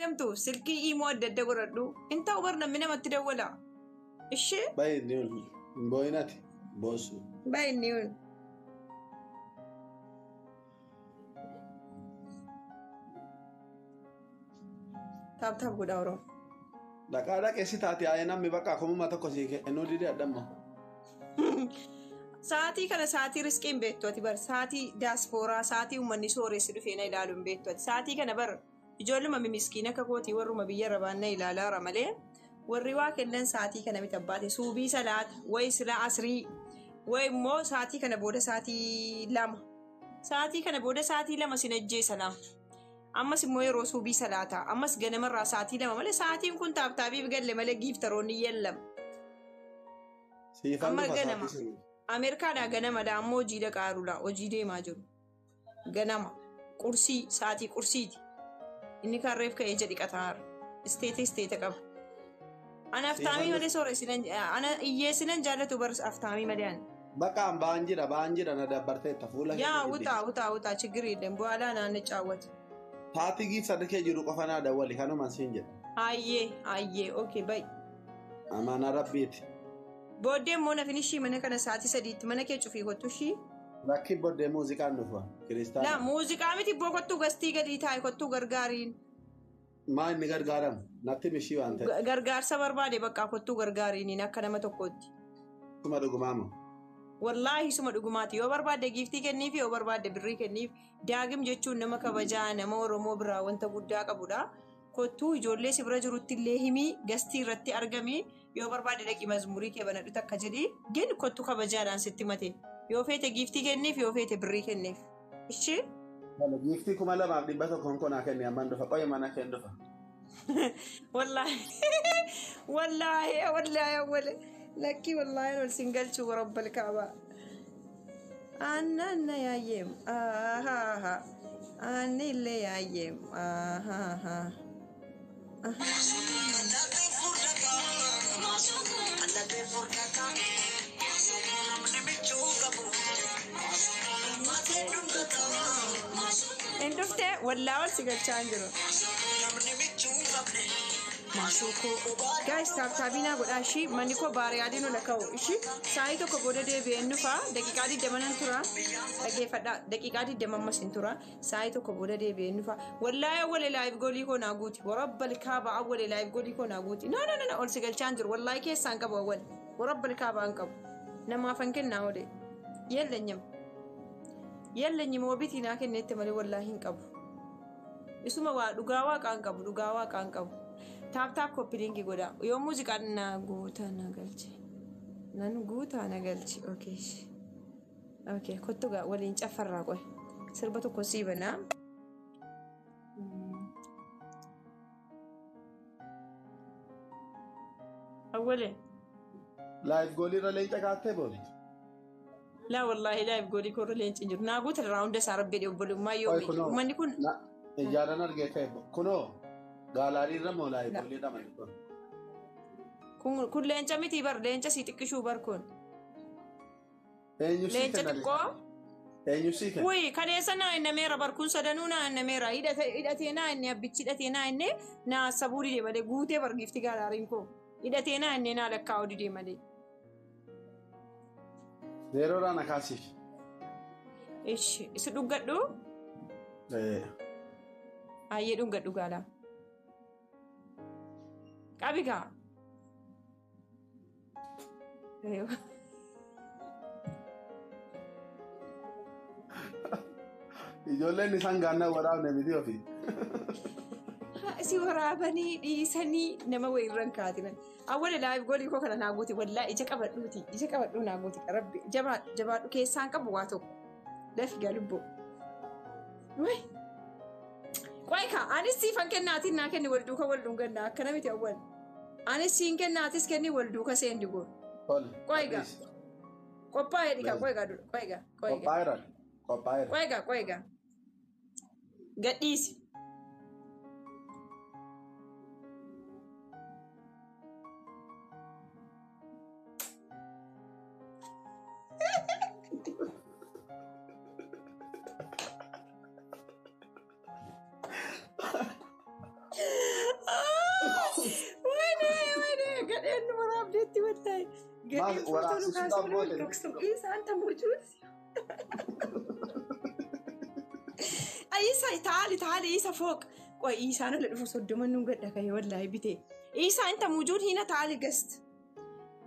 Deemtu silkii imoo adda adda godhadhu. Hin ta'u bar namni namatti dawwala. Ishee Baay'ee inni ol. Hin boo'inati. Boossu. Baay'inni ol. Tap tap godhaa Oromoo. Dhaqaa dhaqeessi taate ayee namni bakka kumuma tokko sii kennuu didee addamma. Sa'aatii kana sa'aatii riskii hin beektu ati bar sa'aatii daaspooraa sa'aatii uummanni sooressi dhufee na ilaalu hin beektu ati sa'aatii kana bar ijoolluma mimiskiin akka kootii warruma biyya rabaan na ilaalaara malee warri waa kennan sa'aatii kana miti abbaate suubii salaata wayi sila asrii wayi immoo sa'aatii kana booda sa'aatii 2 sa'aatii kana booda sa'aatii 2 sin ajjeesa lama. Ammas immoo yeroo suubii salaataa ammas ganamarraa sa'aatii 2 malee sa'aatiin kun taaptaabiif galle malee giiftaroonni yellam. Siifan Amma dhufa ganama. sa'aatii sun. Ameerikaadhaa ganama dha amma hojii dhaqaaru laa hojii deemaa jiru. Ganama qursii sa'aatii qursiiti. Inni kan reef ka'ee ija dhiqataara. Isteete isteete qaba. Ana aftaamii malee sooressinan ana hiyyeessinan jaallatu bar aftaamii malee ani. Bakka an ba'an jira ba'an jira na dabbarteetta fuula kee Yaa na wuxaa jibbisiisa. wuxaa wuxaa chigiri illee bu'aalaa naanne caawwata. Taatii giiftarri kee jiru qofa naa dawwali kanumaan siin jedha. Hayyee hayyee okay bay. Amaanaa rabbiiti. Booddee immoo nafin ishii mana kana sa'aatii 3tti mana kee cufii kottu ishii. Lakki booddee muuziqaan dhufa La kiristaana. muuziqaa miti ibboo kottuu gastii gadii taa'e kottuu gargaariin. Maa inni gargaaramu natti mishii waan ta'e. Gargaarsa barbaade bakka kottuu gargaariin akka nama tokkootti. Suma dhugumaa moo? Wallaahi suma dhugumaati yoo barbaadde giiftii kenniif yoo barbaadde birrii kenniif daagim jechuun nama kabajaa nama Oromoo biraa wanta guddaa qabudha. Kottuu ijoollee si bira jirutti illee himii gastii irratti argami yoo barbaadde dhaqi mazmurii kee banadhu takka jedhi gin kottu kabajaadhaan sitti mate yoo feete giiftii kenniif yoo feete birrii kenniif. Ishee? Giiftii 2100 konaa kenni ammaan dhufa qoye mana keen dhufa. Wallaahi wallaahi wallaahi awwale lakkii wallaahi ol sin galchuu warabbal kaabaa. Aanna yaayyeem ahaa aanni illee yaayyeem ahaa. Hin dhuftee wallaa ol si galchaa hin jiru. Maashuukoo. Guys, taaptaabii naa godhaa ishii manni koo baariyaadiin ol ka'u ishii sa'aatii tokko booda deebi'een dhufa daqiiqaa 20 nan tura dhaggeeffadhaa daqiiqaa 20 ammas hin tura sa'aatii tokko booda deebi'een dhufa wallaahi awwalee laayiv goolii koo naa guuti warabbal kaaba awwalee laayiv goolii koo naa guuti no no no no ol si galchaa hin jiru wallaahi keessaan qabu awwal warabbal kaaba hin qabu namaaf hin kennaa olee yelleenyam yelleenyam wabitii naa kenneette malee wallaahi hin qabu isuma waa dhugaa waaqaan qabu dhugaa waaqaan qabu. Taap taap copy link godha. Yoo muuziqaan na guutaa na galche. Nan guutaa na galche. Okay. Okay, kottu gaa waliin caffarraa qoy. Sirba tokko sii banaa. Awwalee. Live goolii irra leenca kaattee booli. Laa wallaahi live goolii korra leenci hin jiru. Naa guuta irraa hunda isaa rabbi jedhe obbolummaa yoo Qoy kunoo. Uummanni kun. Ijaaran argee ta'e kunoo gaalaarii irra moo live goolii dha manni kun. Kun leenca miti bar leenca sii xiqqishuu bar kun. Eenyu sii Leenca kenna? xiqqoo. Eenyu sii kenna? Wuyi kaleessa naa innameera bar kun sadanuu naa innameera hidhatee naa inni abbichi hidhatee naa inni naa sabuu didee malee guutee bar giifti gaalaariin koo hidhatee naa inni naa lakkaa'uu didee malee. Zeeroodhaan akaasiif. Ishi isa dhuggadhu. Ayyee dhuggadhu gaalaa. Qabi gaa. Ijoolleen isaan gaannaa waraabne miti ofii. Si waraabanii dhiisanii nama wayirran kaatinan. Awwala live goolii koo kana naa guuti wallaa ija qabadhuuti ija qabadhuu naa guuti rabbi jabaadhu keessaan qabu waa tokko. Lafi gaa lubbuu. Wayi. Qoy kaa anis siifan kennaatiin naa kenni wal duuka wal dhungannaa akkana miti awwal. Anis siin kennaatis kenni wal duuka seendi goon. Tole. Qoy gaa. Qophaa'ee dhiqa qoy gaa qoy gaa qoy gaa. Qophaa'eera. Qophaa'eera. Qoy gaa qoy gaa. Gadhiisi. Maal Gadheen footoo nu waraabsisuudhaaf kaasuu goote? dhoksu. Isaan tamuujuus. Isa taali taali isa fooq. Qoy isaan ola dhufu 30 nuun gadha ka'e wallaahi bitee. Isaa inta mujuun hina taali gast.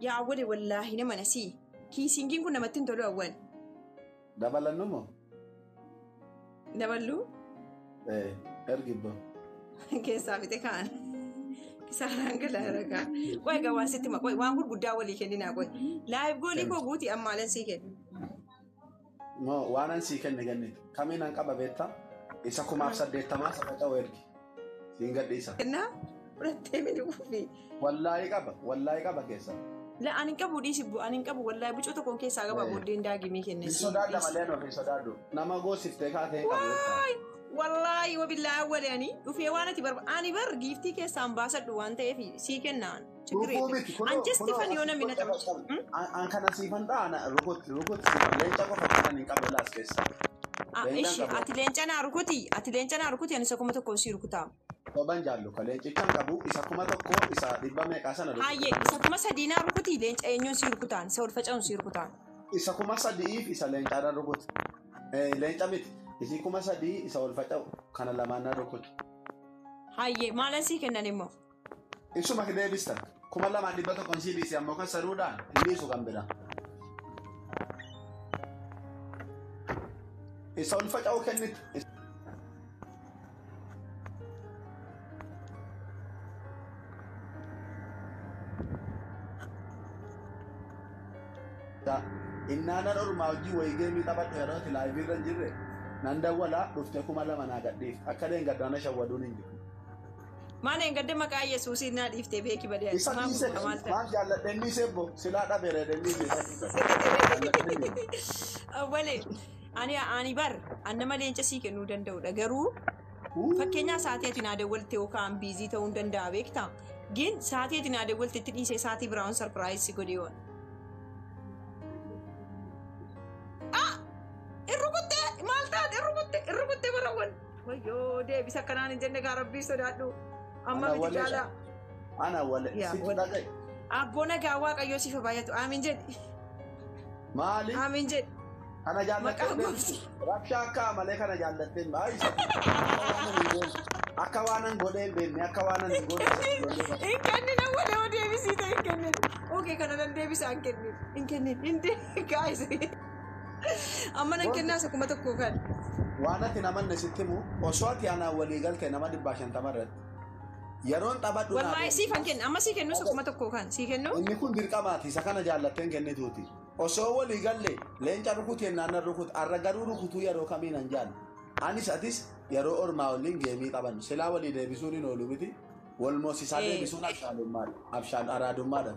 Yaa awwale wallaahi nama nasii. Kiisingiin kun namatti hin tolu awwal. Dabalannu moo? Daballuu Ergi ibboo. keessaa fite kaan. Kisaaraan galaa ragaa. Qoy egaa waan sitti qoy waan gurguddaa walii kenninaa qoy. Live goalii koo guuti ammaalan sii kennu. Moo waan an sii kenne kennite. Kamiin an qaba beektaa? Isa 1080 isa faca'u ergi. Siin gadhiisa. Kennaa fudhattee miliquufi. Wallaahi qaba. Wallaahi qaba keessa. La ani hin qabu dhiisi bu ani hin qabu wallaahi bucoo tokkoon keessaa qaba booddeen daagimii kenne. Hin sodaadha malee nuuf hin sodaadhu. Nama goosiftee kaatee hin qabu beektaa? Wallaahi wabillaahi awwalee ani dhufee waan ati barba ani bar giiftii keessaan baasadhu waan ta'eef sii kennaan. Dhufuu miti kunoo An justifan yoo namni na taphatu. An kana siifan dha'a rukutti rukutti siifan leenca qofa kan hin qabu laas keessa. Ishi ati leenca naa rukuti ati leenca naa rukuti ani isa 1000 sii rukutaa. Toban jaallu ka leencicha hin qabu isa 1000 isa dhibba meeqaa sana rukutu. Hayyee isa 3000 naa rukuti leenca eenyuun sii rukutaan isa ol faca'uun sii rukutaan. Isa 3000f isa leencaadhaan rukuti. Leenca miti isii 3000 isa ol faca'u kana lamaan na rukuti. Hayyee maalan sii kennan immoo. Isuma deebista 2100 sii dhiisi ammoo kan saruudhaan hin dhiisu kan biraa. Isa ol faca'u kenniti. Innaanan ormaa hojii wayii geemii taphadhu yeroo ati laayivii irra hin jirre nan dawwalaa dhuftee 2000 naa gadhiif akka deengaddaana shawwaduun hin jiru. Maal hin gadde maqaa Yesuusiin naa dhiiftee beeki badee Isa maal dhiise gurgura maal ta'e. maal jaalladheen dhiisee bo silaa dhabeera jedheen dhiise. Awwalee ani bar an nama leenca sii kennuu danda'udha garuu fakkeenyaa sa'aatii ati naa dawwalte yookaan biizii ta'uu hin danda'a beektaa. Gin sa'aatii ati naa dawwalte itti dhiisee sa'aatii biraawun sarpiraayizii godhee waan. Ah! Irrukuttee maal taate irrukuttee irrukuttee barawwan. Wayyoo deebisa akkanaan hin jenne gaa rabbii sodaadhu. Amma Ana miti walee caalaa. Ana wale Yaa, sitti wale. dhagaye. Abboo nagaa waaqayyoo siif baay'atu amiin jedhi. Maali? Amiin jedhi. Kana Maqaa jaallatteen gooftaa. rabshaa akka malee kana jaallatteen baay'isa. Akka waan hin godhee hin beekne akka waan hin godhe. Hin kennin awwalee yoo deebisii ta'e hin kennin. Okei kana nan deebisaa hin kennin. Hin kennin. Hin guys. Amma nan kennaa isa 1000 kan. Waan ati namanne sitti himu osoo ati anaan walii galte nama 150 irratti. Yeroon taphadhu naa Wallaahi siif hin kennu. Amma sii kennu isa 1000 kan. Sii kennu? Inni kun dirqamaati isa kana jaallatteen kennituuti. Osoo walii galle leenca rukuti jennaan nan rukutu arra garuu rukutuu yeroo kamiin an jaallu. Anis atis yeroo ormaa waliin geemii taphannu silaa walii deebisuun hin oolu miti. Wal moosisaa deebisuun abshaalummaadha. Abshaal araadummaadha.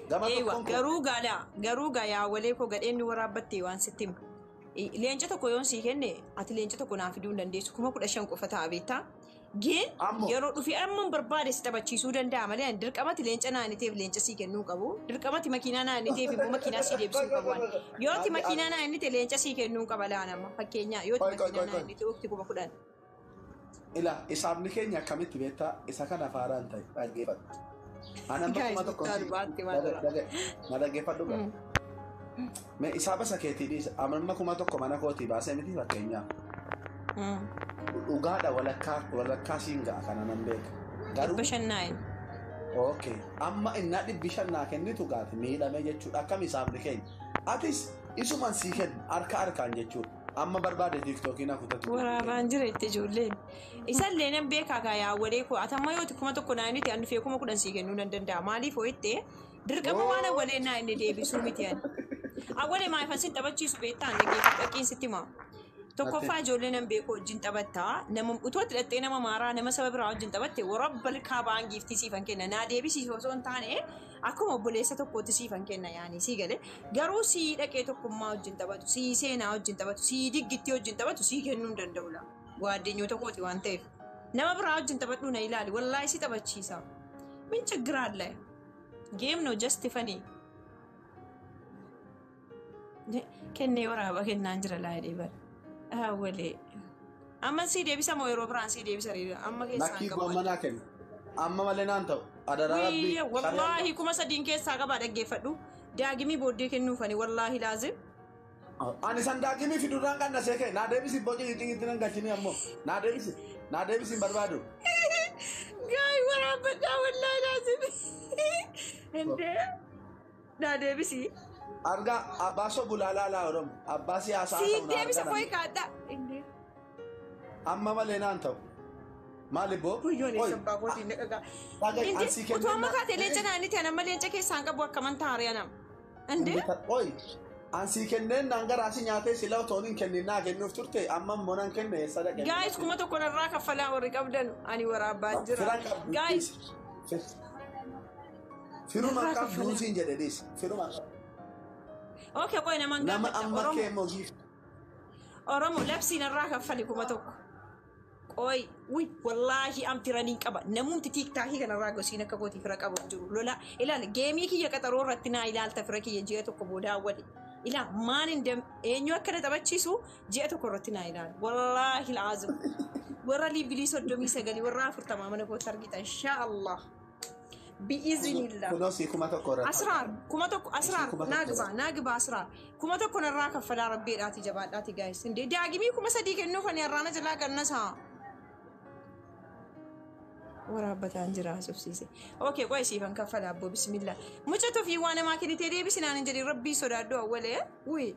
Gama Eewa tokkoon kun garuu gaala garuu gaa walee koo gadheen nu waraabbattee waan sitti himu. Leenca tokko yoon sii kenne ati leenca tokko naa fiduu hin dandeessu 15,000 qofa ta'a beektaa. Geen Ammoo. yeroo dhufee amma hin barbaade si taphachiisuu danda'a malee ani dirqamatti leenca naa inni ta'eef leenca sii kennuu qabu. Dirqamatti makiinaa naa inni ta'eef immoo makiinaa sii deebisuu qabu. Ani. Yoo ati makiinaa naa inni ta'e leenca sii kennuu qaba laan amma fakkeenyaa yoo ati Qoy, qoy, makiinaa qoy, naa qoy. inni ta'e waqti 10,000. Ila isaafni keenya akkamitti beektaa isa kana faaraan ta'e dhaggeeffadhu. Ani amma Guys, 1000 guddaa dubaatti maal dura. na dhaggeeffadhu gaa. Mee isaa basa keetii dhiisa amma 1000 mana kootii baasee miti fakkeenyaaf. Dhugaadha walakkaa walakkaa siin ga'a kana nan beeka. Garuu 509. okay amma innaa 500 naa kennitu gaati miidhame jechuudha akkam isaafni keenya. Atis isuman sii kennu harka harkaan jechuudha. Amma barbaade tiiktookiin hakutatu. Waraabaan jira itti ijoolleen. Isallee nan beekaa gaa yaawwalee koo atamma yooti 1000 naa inni ta'e ani dhufee 10,000 sii kennuu nan danda'a. Maaliif hoo ittee dirqama waan awwalee naa inni deebisuu miti ani. Awwalee maayifan sin taphachiisu beektaan dhaggeeffadhu dhaqiin sitti himaa. Tokkoffaa ijoollee nan beeku wajjin taphattaa nama utuu ati dhattee nama maaraa nama saba biraa wajjin taphatte warra balkaa ba'an giiftii siifan kenna naa deebisiif osoo hin taane akkuma obboleessa tokkootti siifan kenna yaani sii galee garuu sii dhaqee tokkummaa wajjin taphatu sii seenaa wajjin taphatu sii diggittii wajjin taphatu sii kennuu hin danda'u la waaddenyoo kooti waan ta'eef nama biraa wajjin taphadhu na ilaali wallaahi si taphachiisa min chiggiraalle geem no just funny kennee waraaba kennaan jira laayidhee bara. Awwalee. Amma sii deebisa moo yeroo biraan sii deebisa riira? Amma keessaan Lakkii qabu. gommanaa kennu. Amma malee naan ta'u. Adaraa rabbii. Wallaahi 3000 keessaa qabaa dhaggeeffadhu. Daagimii booddee kennuufani wallaahi laazim. Ani san daagimii fidurraan qannasee kee naa deebisi boca ciqitti nan galchini ammoo naa deebisi naa deebisi hin barbaadu. Gaay waraabbadhaa wallaahi laazim. Indee naa deebisi. Argaa abbaa sobu laalaa laa Oromo abbaa siyaasaa Sii ta'u naa deebisa argaa kooyi kaadhaa. Indee. Amma malee naan ta'u. Maali boo? Guyyoon Oi, eessa abbaa kootiin dhaqagaa. Dhaga'i, Indee ansii kenneen utuu amma na- kaatee leenca naanniti an amma leenca keessaan qabu akkaman taaree anam. Indee. Oi, ansii kenneen naan garaa si nyaatee sila otoo hin kennin naa kennuuf turte amma immoo nan kenne eessa dhaqe? Gaayis 1000 narraa kaffalaa warri qabdan ani waraabbaan jira. Firan qabdu Gaayis dhiisi. Firuma Irraa qabdu kaffalaa. siin jedhe dhiisi. Firuma Okay qoy naman nama gaafadha amma Oromo. kee immoo giif. Oromo labsii narraa kaffali 1000. Qoy wuy wallaahi am firaniin qaba namumti tiiktaakii kanarraa gosiin akka kootii fira qabu hin jiru lola ilaala geemii kiyya qaxaroo irratti naa ilaalta fira kiyya ji'a tokko booda awwali ilaa maan hin dam eenyu akka na taphachiisu ji'a tokko irratti naa ilaala wallaahi laazim warra liibilii 39 warra 40 mana kootti argita inshaa Allah bi'iznillah. Kunoo sii 1000 irratti. Asraar 1000 asraar 1000 naa gibaa asraar 1000 narraa kaffalaa rabbeedhaati jabaadhaati gaayis indee daagimii 3000 kennuuf ani har'aana jalaa gannasaa. Waraabbataan jira haasofsiise. Okay qoy siifan kaffala abboo bismillah. Mucatu fi waan namaa kennitee deebisinaan hin jedhin rabbii sodaadhu awwalee. Wuyi.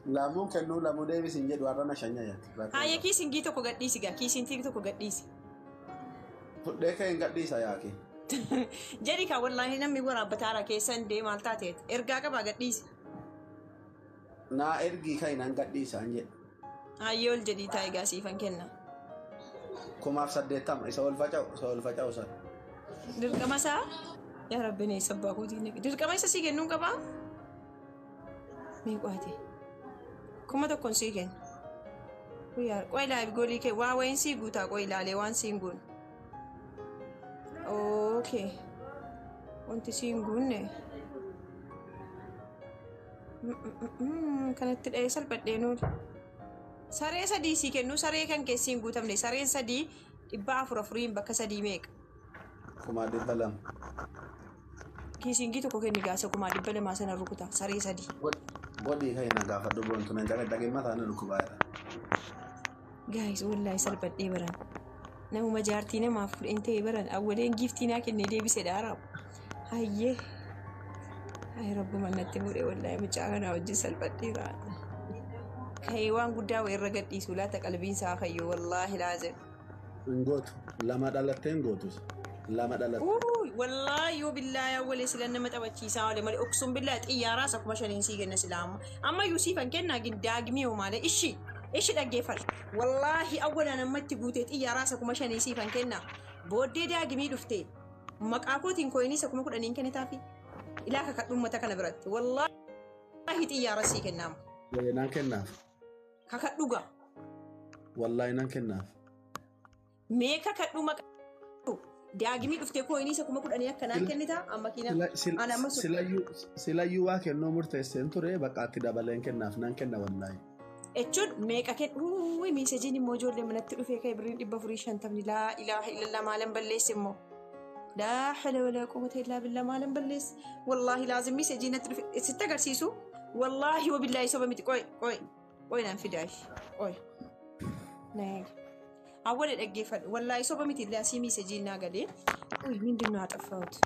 Lamuun kennuu lamuu deebisiin jedhu har'a na shanya yaatti. Haayya kiisingii tokko gadhiisi gaa kiisintii tokko gadhiisi. Fudhee kee hin gadhiisa yaake. Jedhi kaa wallaahi namni waraabbataara keessa hin deemaal maal taateet ergaa qabaa gadhiisi. Naa ergii kan hin gadhiisa hin jedhu. Hayyee ol jedhii taa'e gaa siifan kenna. 1080 isa ol faca'u isa ol faca'u sana. Dirqama isaa yaa rabbi nee sabbaa kootiin dirqama isa sii kennuun qabaa? Meeqaate? 1000 sii kenna. Guyyaa qoy laaif goolii kee waa wayin sii guutaa qoy ilaalee waan siin guun. Okay. Wanti siin guunne. Kanatti dha'ee salphadhee nuuli. Saree 3 sii kennu saree kan keessi hin guutamne sareen 3 400 bakka 3 meeqa? 200,000. Kiisingii tokko kenni gaasa 200,000 sana rukuta saree 3. Godhii kan hin gaafadhu boontu nan cabe dhageen mataa na dhukkubaa jira. Gaayis wallaahi salphadhee baran. Namuma jaartii namaaf fudheen ta'e baran awwaleen giiftii naa kennee deebisee dhaaraam. Hayyee. Hayi rabbuma natti mudhe wallaahi mucaa kanaa wajjin salphadhee raadha. Ka'ee waan guddaa wayirra gadhiisu laata qalbiin isaa fayyoo wallaahi laazim. Hin gootu lama dhalattee hin gootus lama dhalatte. Uuy wallaahi yoo billaahi awwalee sila nama taphachiisaa oole malee oksuun billaahi xiyyaaraas akkuma shaniin sii kenna sila amma. Amma yuusiifan kennaa daagimii hoo maalee ishi ishi dhaggeeffadha. Wallaahi awwalaan amma itti guutee xiyyaaraas akkuma shanii siifan kenna. Booddee daagimii dhuftee maqaa kootiin kooyiniis akkuma 10 kennitaafi ilaa kakadhu uummata kana biratti wallaahi xiyyaara sii kennaama. Nan kennaaf. Kakadhu gaa. Wallaahi nan kennaaf. Mee kakadhu maqaa daagimii dhuftee kooyiniis akkuma 10 akkanaan kennitaa amma kiina ana amma Silayyuu waa kennuu murteesseen ture baqaatti dabaleen kennaaf nan kenna wallaahi. Jechuun meeqa kennu uuyi meesejiin immoo ijoollee manatti dhufee ka'e birriin 450 laa ilaaha illallah maalan balleesse immoo. Laa hawla walaa quwwata illaa billah maalan balleesse wallaahi laazim meesejiin natti dhufe sitti agarsiisu wallaahi wabillaahi soba miti qoy qoy qoy naan fidaash qoy. Awwala dhaggeeffadhu wallaahi soba miti illee asii meesejiin naa galee uy mindinuu haa xaffa'uuti.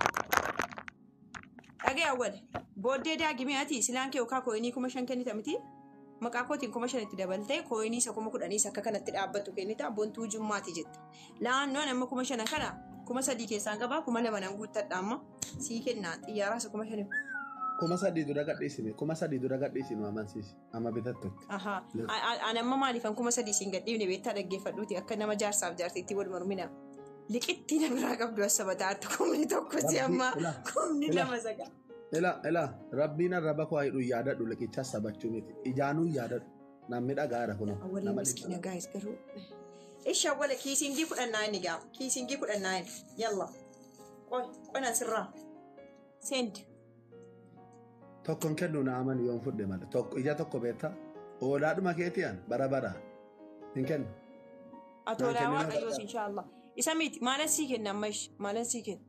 Dhagee awwala booddee daagimee ati silaan kee yookaan kooyinii 5000 kennita miti. Maqaa kootiin 5000 itti dabaltee kooyinii isa 10,000 akka kanatti dhaabbattu kennita bontuu jummaati jetta. Laannoon amma 5000 kana 3000 keessaan qabaa 2000 nan guuttadha amma sii kennaa xiyyaaraa isa 5000. 3000 dura gadhiisine 3000 dura gadhiisinu amansiisi amma bitattutti. Ahaa ani amma maaliifan 3000 siin gadhiifne beektaa dhaggeeffadhuuti akka nama jaarsaaf jaartiitti wal mormina. Liqitti na biraa qabdu as sabataatti 1000 si amma 2000 saga. Ila ila rabbiin arraba koo hidhu yaadadhu liqicha sabachuu miti ijaanuu yaadadhu namni dhagaadha kun. Awwalee miskiina gaayis garuu. Ishi awwala kiisingii 19 gaa kiisingii 19 yalla qoy qonan sirraa send. Tokkoon kennu na amani yoon fudhe malee tokko ija tokko beektaa oolaadhuma keetii an bara bara hin kennu. Atoolaa waaqayyoos inshaallah. Isa miti maalan sii kenna amma ishi maalan sii kenna.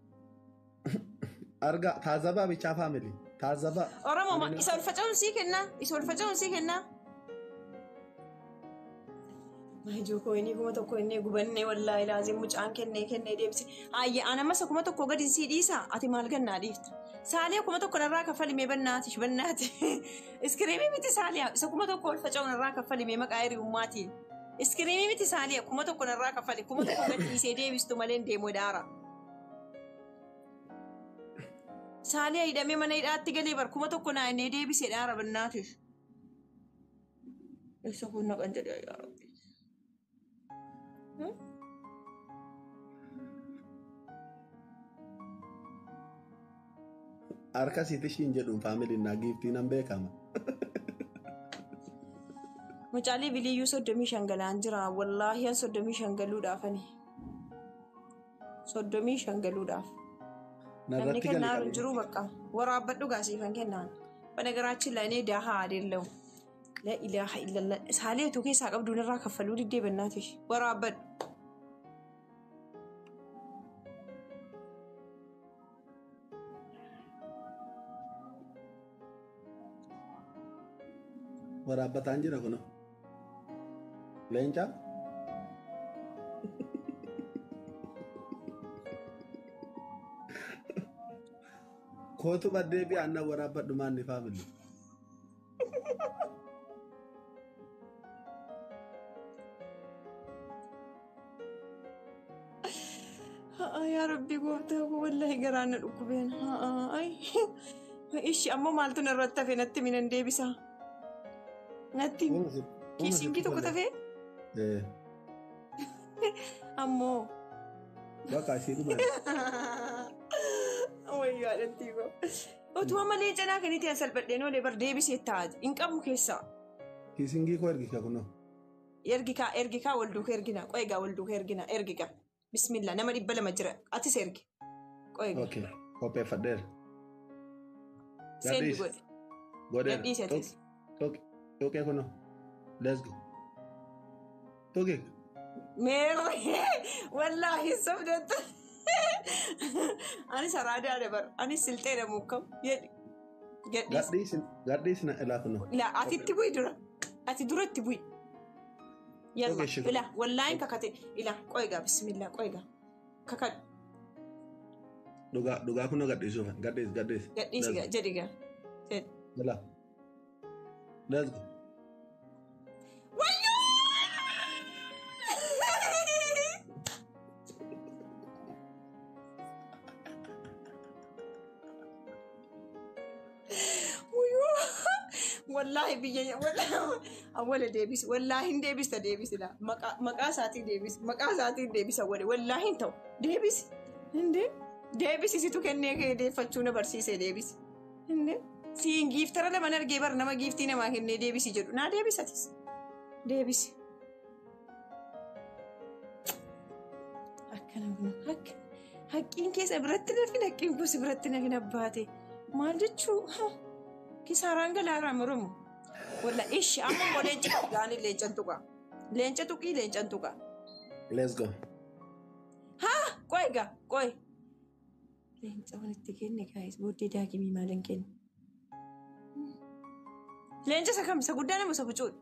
Arga taazabaa bichaa faamilii taazabaa. Oromoo isa ol faca'uun sii kenna isa ol faca'uun sii kenna. Maajuu koo inni 1000 inni gubannee wallaahi laazim mucaan kennee kennee deebise. Ayya ana masa 1000 gadi sii dhiisa ati maal gannaa dhiifta. Saalee 1000 narraa kaffalimee bannaati bannaati. Iskiriimii miti saalee isa 1000 ol faca'uun narraa kaffalimee maqaa hiriyummaatiin. Iskiriimii miti saalee 1000 narraa kaffali 1000 gadi dhiisee deebistu malee hin deemu daara. Saalee hidhamee mana hidhaatti galee bar 1000 naa inni deebisee daara bannaatiif. Isa kun naqan jedhee yaa Rabbi. Harka siiti ishiin jedhuun faamiliin naa giiftii nan beekama. Mucaalee biliyyuu 35 galaan jira. Wallaahi an 35 galuudhaafani. 35 galuudhaaf. Namni kennaa jiru bakka waraabbadhu gaasiifan kennaan. Banagaraachin laanee daahaa adeellawu. La ilaaha illallah. Saalee utuu keessaa qabduun irraa kaffaluu diddee bannaati. Waraabbadhu. Waraabbataan jira kun. Leenca. Kootu baddee bi aannan waraabbadhu maanni faamilii. Yaa Rabbi gooftaa koo wallaahi garaan na dhukkubeen. Ishi ammoo maaltu narratti hafe natti minan deebisa. Natti kiisinkii tokko tafee? Ammoo. Bakka ishee dhuma. Wayyaa dhattii koo. Otoo amma leenca naa kennite an salphadheen oolee bar deebisee taa'ati. Hin qabu keessaa. Kiisingii koo ergi kunoo. Ergi kaa wal duuka ergina. Qo'eegaa wal duuka ergina ergi kaa. Bismillah nama 200 jira. Atis ergi. Qo'eegaa. Okay. Qopheeffadheera. Seendi godhe. Godheera. Gadhiisi atis. Tuqee kunoo. Let's go. Tuqee. Meerre wallaahi sobdattu. Anis araadaadha bar. Anis silxeedha mukkam. Jedhi. Gadhiisi. Gadhiisi na ilaa kunoo. Ilaa ati itti bu'i dura. Ati dura itti bu'i. Yalla ilaa wallaahi kakate ilaa qo'eegaa bismillah qo'eegaa kakadhu. Dhugaa dhugaa kunoo gadhiisuuf gadhiisi gadhiisi. Gadhiisi jedhi gaa. Jedhi. Ilaa. Let's go. Wallaahi biyya awwala deebisi wallaahi hin deebista deebisi laa maqaa isaatiin deebisi maqaa isaatiin deebisa awwala wallaahi hin ta'u deebisi hindee deebisi situ kennee kee deeffachuu na barsiisee deebisi hindee siin giiftara lama argee bar nama giiftii namaa kennee deebisi jedhu naa deebisatis deebisi. Akkana kun haqqiin keessa biratti nafin haqqiin kuusi biratti nafin abbaate maal jechuu. Kisaaraan galaaraa muramu. Walla ishi amma immoo leenca gaanii leencan tuqa. Leenca tuqii leencan tuqa. Let's go. Haa qoy gaa qoy. Leenca walitti kenne gaayis booddee daakimii maalin kenne. Leenca isa kam isa guddaa nama isa bucuudha.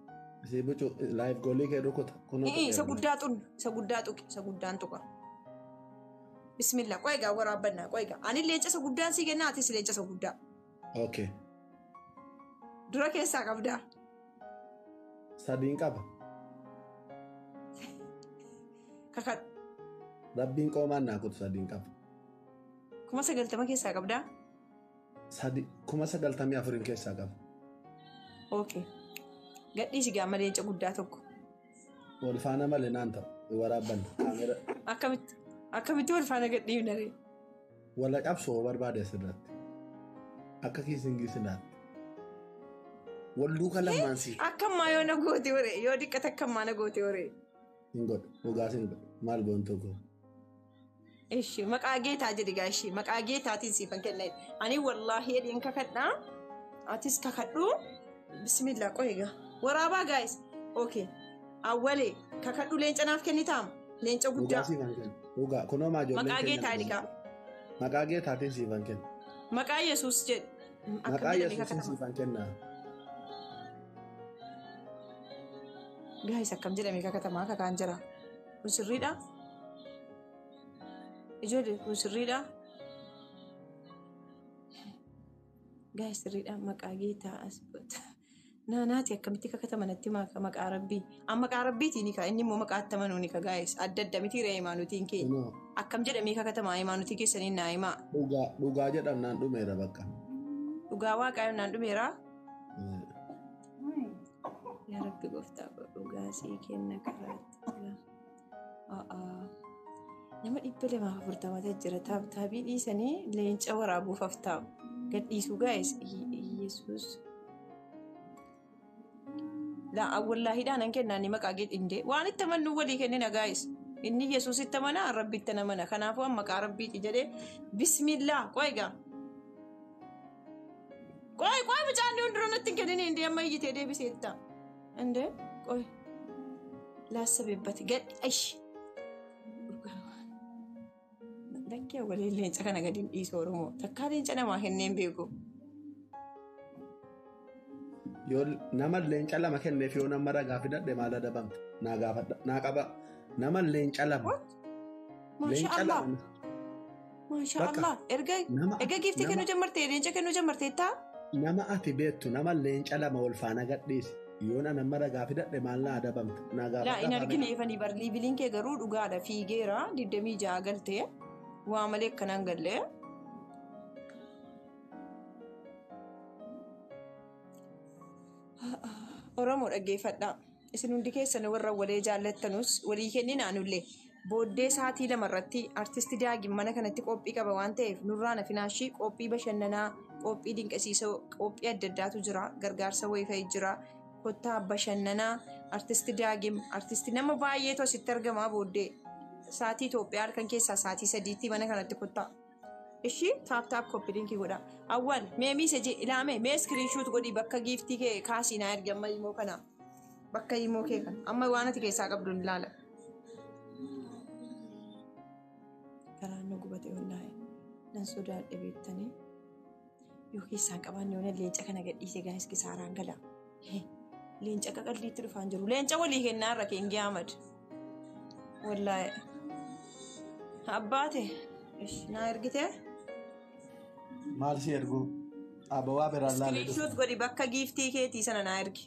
Isii bucuu laayif goolii kee rukuta. Isa guddaa xunna isa guddaa tuqi isa guddaan tuqa. Bismillah qoy gaa waraabbannaa qoy gaa ani leenca isa guddaan sii kennaa atis leenca isa guddaa. Okay. Dura keessaa qabdaa. Sadiin qaba. Kakadhu. Rabbiin qoomaan naa kutu sadiin qaba. 90,000 keessaa qabdaa? 94,000 keessaa qaba. Okay. Gadhiisi gaama leenca guddaa tokko. Wal faana malee naan ta'u waraabbanna. Akkamitti wal faana gadhiifna ree? Wala cabsoo barbaade asirratti. Akka kiisingii silaatti. Wal duuka lamaan si. Akkammaa yoo na goote horee yoo diqqata akkammaa na goote horee. Hin godhu dhugaas hin godhu maal boontuu koo. Ishi maqaa geetaa jedhi gaa ishi maqaa geetaatiin siifan kenna ani wallaahi jedheen kakadhaa atis kakadhu bismillah qo'eega waraabaa gaayis okay awwalee kakadhu leenca naaf kennitaam leenca guddaa. Dhugaas siifan kenna. Dhugaa kunoo maa ijoolleen Maqaa keenya geetaa dhiqaa. Maqaa geetaatiin siifan kenna. Maqaa Yesuus jedhi. Maqaa Akkam jedhamee Yesuusiin kakatama? siifan kenna. Gaayis akkam jedhamee kakatamaa kakaan jira. Kun sirriidha? Ijoollee kun sirriidha? Gaayis sirriidha maqaa geetaa as Naanaati akkamitti kakatama natti maqaa rabbii. An maqaa rabbiitiin ni ka inni immoo maqaa itti amanuu ni ka gaayis adda adda miti ree himaanutiin keenya. Kunoo Akkam jedhamee kakatama himaanutii keessaniin naa himaa. dhugaa dhugaa jedhamnaan dhumeera bakka. Dhugaa waaqayyoon naan dhumeera. Yaa Rabbi gooftaa koo dhugaa sii kenna karaatti. Nama 240 jira. Taaptaabii dhiisanii leenca waraabuuf taa'u. Gad dhiisuu gaa'es Yesuus. Laa wallaahiidhaan nan kennaa inni maqaa geedhindee waan itti amannu walii kennina gaa'es. Inni Yesuus itti amana Rabbi itti amana. Kanaafuu an maqaa Rabbiiti jedhee bismillaa qoy gaa. Qoy qoy mucaan hundinuu natti hin kennini indee amma iyyitee deebiseetta. Indee qoy. Laassa beebbate gad ashi. Lakkee waliin leenca kana gadi hin dhiisu Oromoo. Takkaa leenca namaa kenneen beeku. Yoo nama leenca lama kenneef yoo nama ragaa fidadhe maal adabamta? Naa gaafadha. Naa qaba. Nama leenca lama. Maasha Leenca Allah. lama. Maasha Bakka. Allah. Erga Nama erga giiftii nama kennuu jammartee leenca kennuu jammarteettaa? nama ati beektu nama leenca lama wal faana gadhiisi. Yoo nama ragaa fidadhe maal naa adabamta? Naa Laa gaafadha. hin argine ifanii bar liibiliin kee garuu dhugaadha fiigeera 26 galtee waa malee akkanaan gallee. Oromoo dhaggeeffadhaa. Isin hundi keessan warra walee jaallattanus walii kenninaa nullee. Booddee sa'aatii 2 irratti artisti Daagin mana kanatti qophii qaba waan ta'eef nurraa nafinaashii qophii bashannanaa, qophii dinqisiisoo, qophii adda addaatu jira. Gargaarsa wayii jira. Kottaa bashannanaa artisti Daagim, artisti nama baay'eetu asitti argamaa booddee. Sa'aatii Itoophiyaa halkan keessaa sa'aatii 3tti mana kanatti kottaa. Ishii taap taap koppii linkii godha. Awwal mee miise ilaame mee iskiriinshuut godhi bakka giiftii kee kaasii naa ergi amma himoo kana. Bakka himoo kee kana. Amma waan ati keessaa qabdu hin ilaala. Garaan nu gubate wallaahi. Nan sodaadhe beektanii. Yoo keessaan qabaanne yoona leenca kana gadhiise gaayis kisaaraan gala. Leenca qaqalliitti dhufaan jiru. Leenca walii kennaa irra Keengi Ahmad. Wallaahi. Abbaate. Naa ergitee? Maal si ergu? Abawaa biraan laalee dhufu. Iskiriinshuut godhi bakka giiftii keetii sana naa ergi.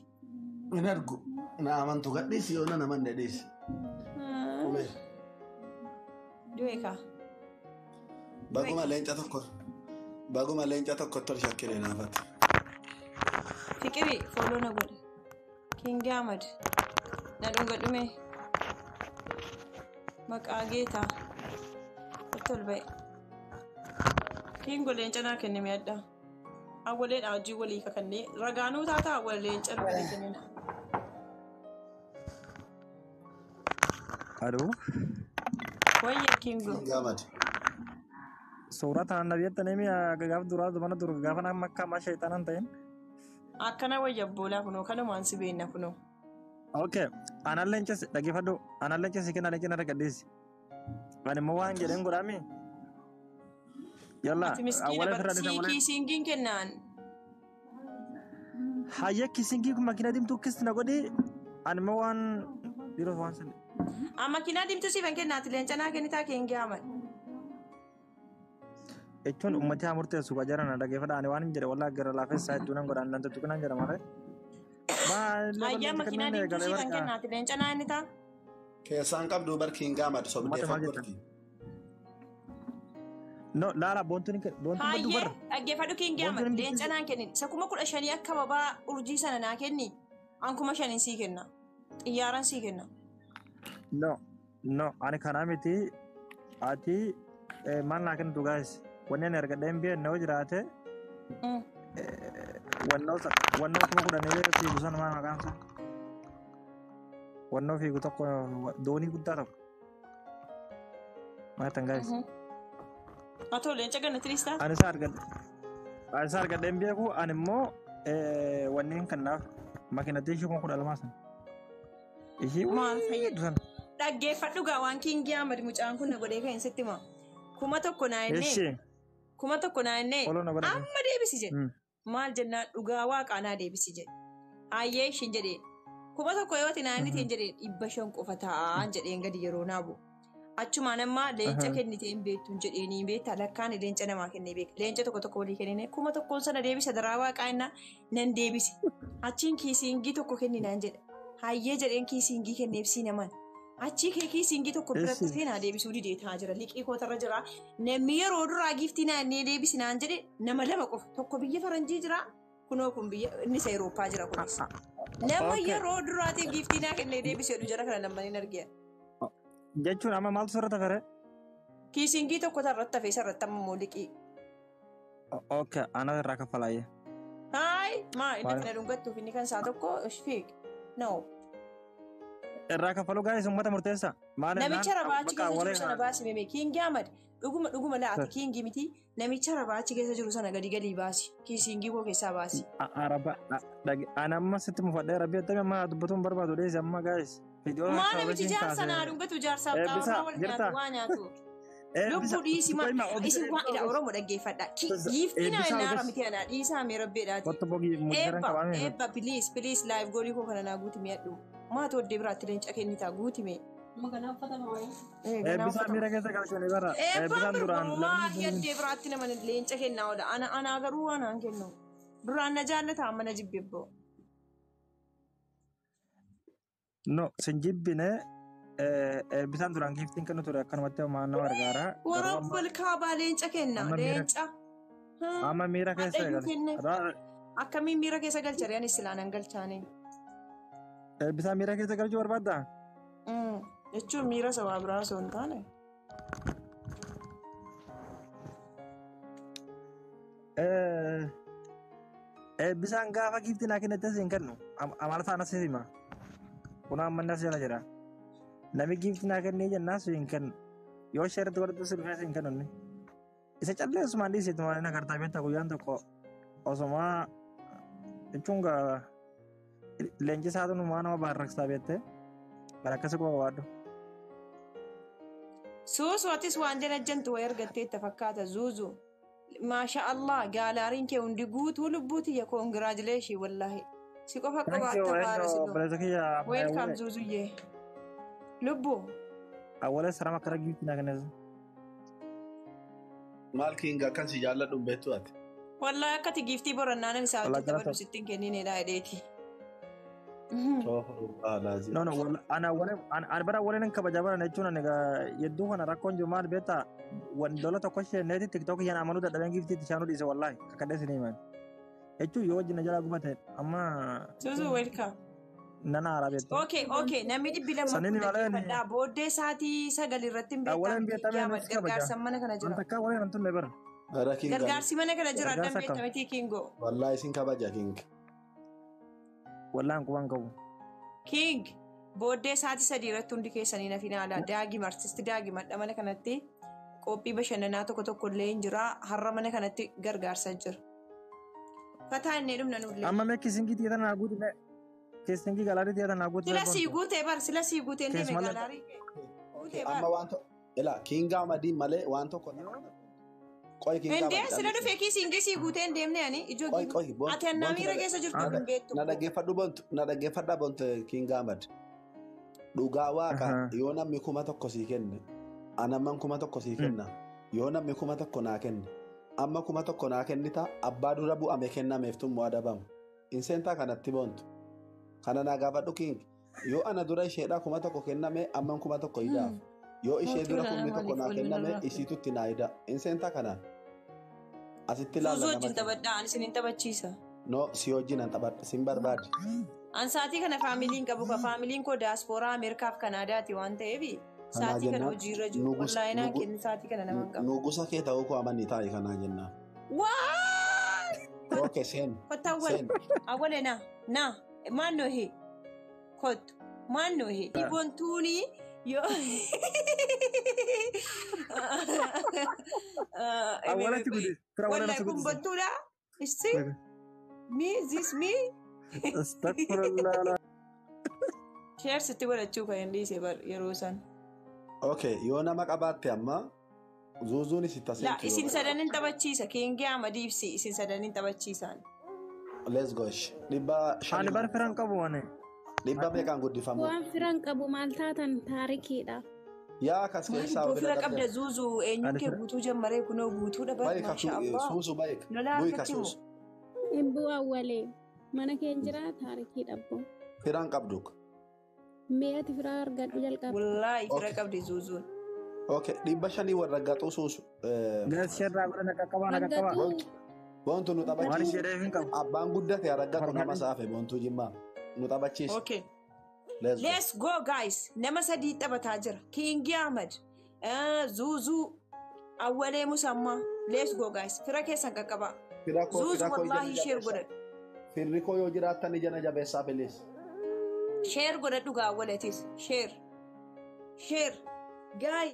Hin ergu. Na amantu gadhiisi yoo na namanne dhiisi. Dhumeera. Du'e kaa. Baguma leenca tokko. Baguma leenca tokko tol shakkine naafate. Fiqiri fooloo na godhe. Kingi Ahmad. Na dhungadhume. Maqaa geetaa. Tol ba'e. Kingo leenca naa kennime adda. Awwaleedha hojii walii kakannee ragaanuu taataa awwal leenca nu walii kennina. Aloo, Wayye Kingo. Gaamad. suuraa tanaan na biyyattanii mi'a gaaf duraa mana dur gaafa nama akka ammaa shayxaanan ta'in. Akkana wayya abboolaa kunoo kanumaan si beenna kunoo. Okay, anaan leenca dhaggeeffadhu anaan leenca si kenna leenca narra gadhiisi. Ani immoo waan jedheen godhaami. Yalla, Ati miskiina awwaala bar ofirraa dhiisa awwaala. siikii siingiin kennaan. Hayya kisingii kun makiinaa diimtuu kisti na godhi. Ani immoo waan dhiirota waan sana. Makiinaa diimtuu siif hin kennaati leenca naa kennitaa Kingi Ahmad. Jechuun uummatni haa murteessu qajeelaa na dhaggeeffadha. Ani waan hin jedhe wallaahi gara laafessaa hedduu nan godha. Nan tuttuqu nan jedha malee. Ayyaa makiinaa diimtuu siif hin kennaati leenca naa kennitaa. Keessaan qabdu barkiin gaamad sobdee Uummata maal jettan? faggooti. No, laala boontuun boontuun baddu Hayyee barra. dhaggeeffadhu Kingi Ahmad Boontuun leenca naan kennin isa 15,000 akka babaa urjii sana naa kenni an 5,000 sii kenna xiyyaaran sii kenna. No, no, ani kanaa miti. Ati maal naa kennitu gaayis? Wanni ani argadhee hin beekne yoo jiraate wannoo 10,000 fiigu sana maal maqaan isaa? Wannoo fiigu tokko doonii guddaa tokko. Maal jettan gaayis? Atoo leenca ganna tiriistaa? Ani isa argadhe. Ani isa argadhee hin beeku. Ani immoo wanneen kanaaf makiinatti ishii 12,000 sana. Ishii Maal fayyadu sana. Dhaggeeffadhu gaa waan Kiingii Ahmad mucaan kun na godhee kan sitti hima. 1000 naa jennee. Eshi. 1000 naa jennee. Follow na godha. Amma deebisi jedhe. Maal jennaan dhugaa waaqaa naa deebisi jedhe. Hayyee ishiin jedhee. 1000 yoo ta'e inni ta'e jedhee 500 qofa ta'aan jedheen gadi yeroo naa bu'u. Achumaan ammaa leenca kennitee hin beektuun jedheenii hin beektaa lakkaan leenca namaa kennee beeka. Leenca tokko tokko walii kennine 1000 sana deebisa daraa waaqaa innaa nan deebise. Achiin kiisiingii tokko kenninaan jedha. Hayyee jedheen kiisiingii kenneef sii naman. Achii kee kiisiingii tokko biratti seenaa deebisuu didee ta'aa jira. Liqii kootarra jira. Namni yeroo duraa giiftii naa inni deebisinaan jedhe nama lama qofa. Tokko biyya faranjii jira. Kunoo kun biyya inni isa Awurooppaa jira kunis. Nama yeroo duraatiin giiftii naa kennee deebisee jara kana lamman argee. Jechuun amma maaltu sirratti hafere? Kiisingii tokko irratti hafe isarratti amma immoo liqii. Okay, ana irraa kaffalaayee. Haay, maa inni kana dhungattuuf inni kan isaa tokko fiig. No. Irraa kaffaluu gaa'is uummata murteessa. Namicha rabaa achi keessa jiru sana baasi meemee Kiingii Ahmad dhuguma dhuguma laa ati kiingii miti namicha rabaa achi keessa jiru sana gadi galii baasi kiisingii koo keessaa baasi. Araba ana amma sitti mufadhee rabbi attami amma dubbatuun barbaadu dheesi amma gaa'is. Maa namichi jaarsa naa dhungatu jaarsaaf xaawuraa wal nyaatu waa nyaatu. Lubbuu dhiisi maa isin waa ila Oromoo dhaggeeffadha. Giiftii naa inni haara miti anaa dhiisaa mee rabbeedhaati. Eebba eebba please please live goolii koo kana naa guuti mi'adhu. Maatu oddee biraatti leenca kennitaa guuti mee. Eebbisaan miira keessa galchanii bara. Eebbaan duraan yaddee biraatti nama leenca kennaa oola. Ana anaa garuu waan aan kennu. Duraan na jaallata amma na jibbebboo. No, sin jibbine eebbisaan duraan giiftiin kennu ture akkanumatti nama gargaara. Warabbal kaabaa leenca kenna leenca. Amma miira keessa galcha. Akkamiin miira keessa galcha anis silaa nan galchaanii. Eebbisaan miira keessa galchuu barbaaddaa? Jechuun miira sabaa biraa osoo hin taane. Eebbisaan gaafa giiftii naa kennite siin kennu amala faana si hima. Kun amma inni as jala jira. Namni giiftii naa kennee jennaan siin kennu. Yoo isheerratti godhatu si dhufee siin kennu inni. Isa calleessumaan dhiisitu maal inni agartaa beektaa guyyaan tokko osuma jechuun gaa leenjisaatu numaa nama baarraksaa beektee bara akkasii quba qabaadhu. Suusu atis waan jala jantu wayii argatteetta fakkaata zuuzu. Maasha Allah gaalaariin kee hundi guutuu lubbuutiyya koongiraajileeshii wallaahi. Si qofa qabaatta baara si dhufu. Weelkaam zuuzuyyee. Lubbuu. Awwaala sarama akkana giiftii naa kenneessa. Maal kiinga akkan si jaalladhu hin beektu ati. Wallaahi akkati giiftii borannaanan isaa hojjeta badhu sitti hin kenninedha jedheeti. No, no, ana ana bara waliin kabaja bara jechuun ani yedduu kana rakkoon jiru maal beektaa wantoota tokko isheeneeti tiktok yan amanuu dadhabeen giiftii itti shaanuu dhiise wallaahi kakadhee isin himan. Jechuun yoo wajjin na jalaa gubate amma. Zuzu welcome. Nana haaraa beektaa. Okay, okay, namni 200 kun dhaggeeffadhaa. Booddee sa'aatii 9 irratti hin beektaa. Gargaarsa mana kana jira. Takkaa waliin hin turre bara. Gargaarsi mana kana jira addan beektametii Kiingoo. Wallaahi isin kabaja King. Wallaan qubaan qabu. King booddee sa'aatii 3 irratti hundi keessanii na finaala. Daagim artisti daagim hadha mana kanatti qophii bashannanaa tokko tokko illee hin jira. Har'a mana kanatti gargaarsa jira. Fataa inni dhumna nullee. Amma mee kiisingii xiyyeetan naa guutu mee kiisingii galaarii xiyyeetan naa guutu. Sila sii guutee bar sila sii guutee deeme galaarii. Guutee bar. Amma waan tokko ila Kingaa Amadii malee waan tokko. Qoy Kingaa. Indee sila dhufee kiisingii sii guutee hin deemne ani ijoo ati annaa miira keessa jirtu hin beektu. Na dhaggeeffadhu bontu na dhaggeeffadha bontu Kingaa Amad. Dhugaa waaqa yoo namni 1000 sii kenne anamman 1000 sii kenna yoo namni 1000 naa kenne amma 1000 naa kennita abbaa dura bu'ame kennameef tummoo adabamu. Inseentaa kanatti bontu. Kana naa gaafadhu King yoo ana dura isheedhaa 1000 kenname amman 1000 idaaf. Yoo ishee dura 1000 naa kenname isiitutti naa ida. Inseentaa kanaan. Asitti ilaalla Zuuzuu nama wajjin taphadhaa ani isinin taphachiisa. No si wajjin an taphadha sin barbaade. An sa'aatii kana faamiliin qabu ka faamiliin koo daaspooraa Ameerikaaf Kanaadaati waan ta'eef sa'aatii kana hojiirra jiru. Wallaahi naan kennu sa'aatii kana nama hin qabu. Nugusa kee ta'uu koo amanni taa'e kanaa jennaan. Waa! Okay seen. Kottu awwal. Awwale na na maannoo hee kottu maannoo hee. Bontuuni yoo. Awwalatti guddi. Wallahi kun bontuudha. Issi me this me. Astagfirullah. Sheer sitti godhachuu kan hin dhiise yeroo san. Okay, yoo nama qabaatte amma Zuuzuun isin La taseentu. isin sadanin taphachiisa. Kiingii Ahmad ibsi isin sadanin taphachiisaan. Let's go. Dhibba Ani shanii. bar firan qabu ani. Dhibba meeqaan guddifamu? Waan firan qabu maal taatan taarikiidha. Yaa kas Maal keessaa iddoo of fira qabda qabda. Zuuzuu eenyuun Ani kee fira- guutuu jammaree kunoo guutuudha bar Baay'ee kasu maasha Allah. suusu baay'ee. Lolaa Bu'i harkatti moo? kasuus. Hin bu'aan walee. Mana kee hin jiraa taarikiidha abbo. Firaan qabdu. Mee ati firaa argadhu jalqaba. Wallaahi fira Okay. qabdi Zuuzuun. Okay, 500 warra gaxuu suusu. Gaas sheerraa godhan akka qabaa akka qabaa. Argatu Boontu nu Waan taphachiisi. jedheef hin qabu. Abbaan guddate argatu nama saafe boontuu jimmaa. Nu taphachiisi. Okay. Let's go. Let's go guys. Nama sadii taphataa jira. Kiingii Ahmad, Zuuzuu, Awwalee Musammaa. Let's go guys. Fira keessan qaqqabaa. Fira koo Zuuzu fira koo wallaahi ija na sheer jabeessaa. godhadhu. Firri koo yoo jiraattan ija na jabeessaa bilis. Sheer godhadhu gaa awwaleetis. Sheer. Sheer. Guys.